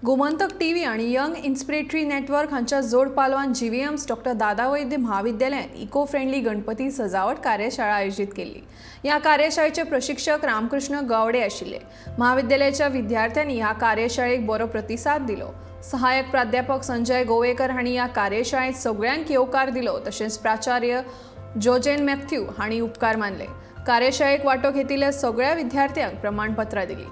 Gomantak TV आणि young इन्स्पिरेटरी network हांच्या जोड पालवान जीव्हीएम्स डॉक्टर दादा वैद्य महाविद्यालयात इको फ्रेंडली गणपती सजावट कार्यशाळा आयोजित केल्ली. ह्या कार्यशाळेचे प्रशिक्षक रामकृष्ण गावडे आशिल्ले. महाविद्यालयाच्या विद्यार्थ्यांनी ह्या कार्यशाळेक बरो प्रतिसाद दिलो. सहाय्यक प्राध्यापक संजय गोवेकर हांणी ह्या कार्यशाळेत सगळ्यांक येवकार दिलो, तशेंच प्राचार्य जोजेन मॅथ्यू हांणी उपकार मानले. कार्यशाळेक वांटो घेतिल्ल्या सगळ्या विद्यार्थ्यांक प्रमाणपत्रां दिली.